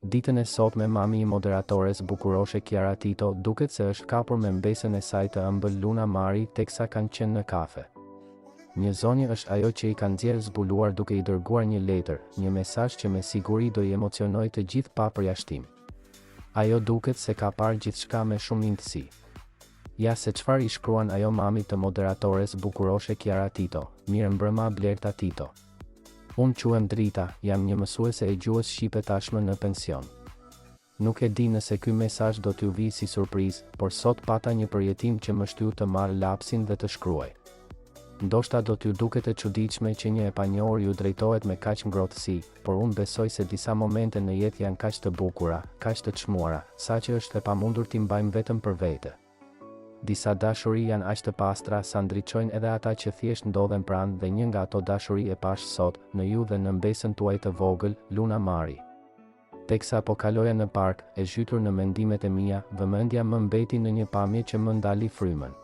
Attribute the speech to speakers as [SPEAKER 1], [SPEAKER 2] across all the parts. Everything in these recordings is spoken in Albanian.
[SPEAKER 1] Ditën e sotme mami i moderatores bukuroshe Kiara Tito duket se është kapur me mbesën e saj të ëmbël Luna Mari teksa kanë qenë në kafe. Një zonjë është ajo që i ka nxjerrë zbuluar duke i dërguar një letër, një mesazh që me siguri do i emocionojë të gjithë pa përjashtim. Ajo duket se ka parë gjithçka me shumë imtësi. Ja se çfarë i shkruan ajo mamit të moderatores bukuroshe Kiara Tito, Mirëmbrëma Blerta Tito. Unë quhem Drita, jam një mësuese e gjuhës shqipe tashmë në pension. Nuk e di nëse ky mesazh do t'ju vijë si surprizë, por sot pata një përjetim që më shtyu të marr lapsin dhe të shkruaj. Ndoshta do t'ju duket e çuditshme që një e panjohur ju drejtohet me kaq ngrohtësi, por unë besoj se disa momente në jetë janë kaq të bukura, kaq të çmuara, saqë është e pamundur t'i mbajmë vetëm për vete. Disa dashuri janë aq të pastra sa ndriçojnë edhe ata që thjesht ndodhen pranë dhe një nga ato dashuri e pashë sot, në ju dhe në mbesën tuaj të vogël, Luna Mari. Teksa po kaloja në park, e zhytur në mendimet e mia, vëmendja më mbeti në një pamje që më ndali frymën.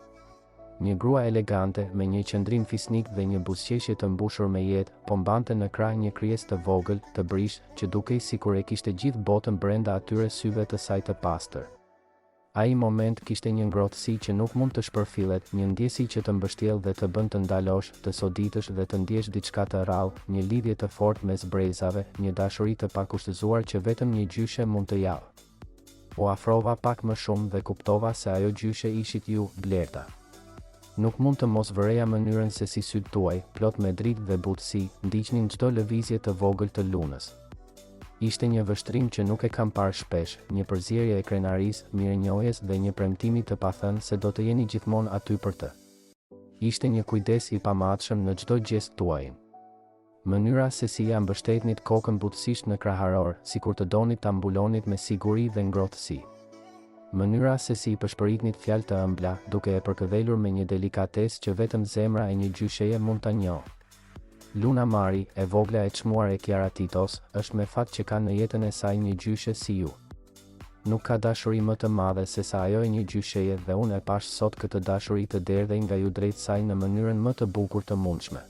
[SPEAKER 1] Një grua elegante, me një qëndrim fisnik dhe një buzëqeshje të mbushur me jetë, po mbante në krah një krijesë të vogël, të brishtë, që dukej sikur e kishte gjithë botën brenda atyre syve të saj të pastër. Ai moment kishte një ngrohtësi që nuk mund të shpërfillet, një ndjesi që të mbështjell dhe të bën të ndalosh, të soditësh dhe të ndjesh diçka të rrallë, një lidhje të fortë mes brezave, një dashuri të pakushtëzuar që vetëm një gjyshe mund të japë. U afrova pak më shumë dhe kuptova se ajo gjyshe ishit ju, Blerta. Nuk mund të mos vëreja mënyrën se si sytë tuaj, plot me dritë dhe butësi, ndiqnin çdo lëvizje të vogël të Lunës. Ishte një vështrim që nuk e kam parë shpesh, një përzierje e krenarisë, mirënjohjes dhe një premtimi të pathënë se do të jeni gjithmonë aty për të. Ishte një kujdes i pamatshëm në çdo gjest tuajin. Mënyra se si ia mbështetnit kokën butësisht në kraharor, sikur të donit ta mbulonit me siguri dhe ngrohtësi. Mënyra se si i pëshpëritnit fjalë të ëmbla, duke e përkëdhelur me një delikatesë që vetëm zemra e një gjysheje mund ta njohë. Luna Mari, e vogla e çmuar e Kiara Titos, është me fat që ka në jetën e saj një gjyshe si ju. Nuk ka dashuri më të madhe sesa ajo e një gjysheje dhe unë e pashë sot këtë dashuri të derdhej nga ju drejt saj në mënyrën më të bukur të mundshme.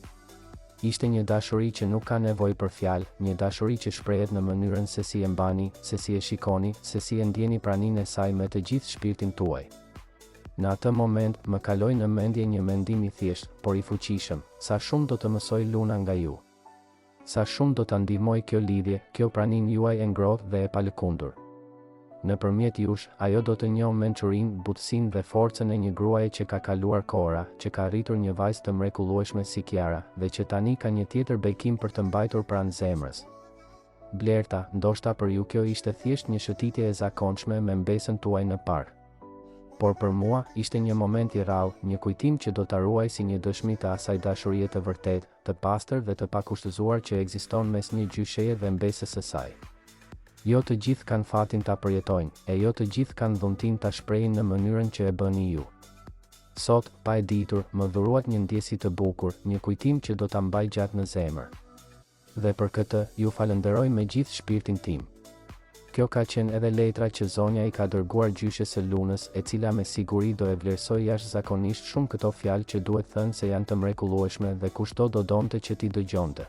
[SPEAKER 1] Ishte një dashuri që nuk ka nevojë për fjalë, një dashuri që shprehet në mënyrën se si e mbani, se si e shikoni, se si e ndjeni praninë e saj me të gjithë shpirtin tuaj. Në atë moment, më kaloi në mendje një mendim i thjeshtë, por i fuqishëm, sa shumë do të mësojë Luna nga ju. Sa shumë do ta ndihmojë kjo lidhje, kjo praninë juaj e ngrohtë dhe e palëkundur. Nëpërmjet jush, ajo do të njohë mençurinë, butësinë dhe forcën e një gruaje që ka kaluar kohëra, që ka rritur një vajzë të mrekullueshme si Kiara, dhe që tani ka një tjetër bekim për të mbajtur pranë zemrës. Blerta, ndoshta për ju kjo ishte thjesht një shëtitje e zakonshme me mbesën tuaj në park. Por për mua, ishte një moment i rrallë, një kujtim që do ta ruaj si një dëshmi të asaj dashurie të vërtetë, të pastër dhe të pakushtëzuar që ekziston mes një gjysheje dhe mbesës së saj. Jo të gjithë kanë fatin ta përjetojnë, e jo të gjithë kanë dhuntinë ta shprehin në mënyrën që e bëni ju. Sot, pa e ditur, më dhuruat një ndjesi të bukur, një kujtim që do ta mbaj gjatë në zemër. Dhe për këtë, ju falënderoj me gjithë shpirtin tim. Kjo ka qenë edhe letra që zonja i ka dërguar gjyshes së Lunës, e cila me siguri do e vlerësojë jashtëzakonisht shumë këto fjalë që duhet thënë se janë të mrekullueshme dhe kushdo do donte që t'i dëgjonte.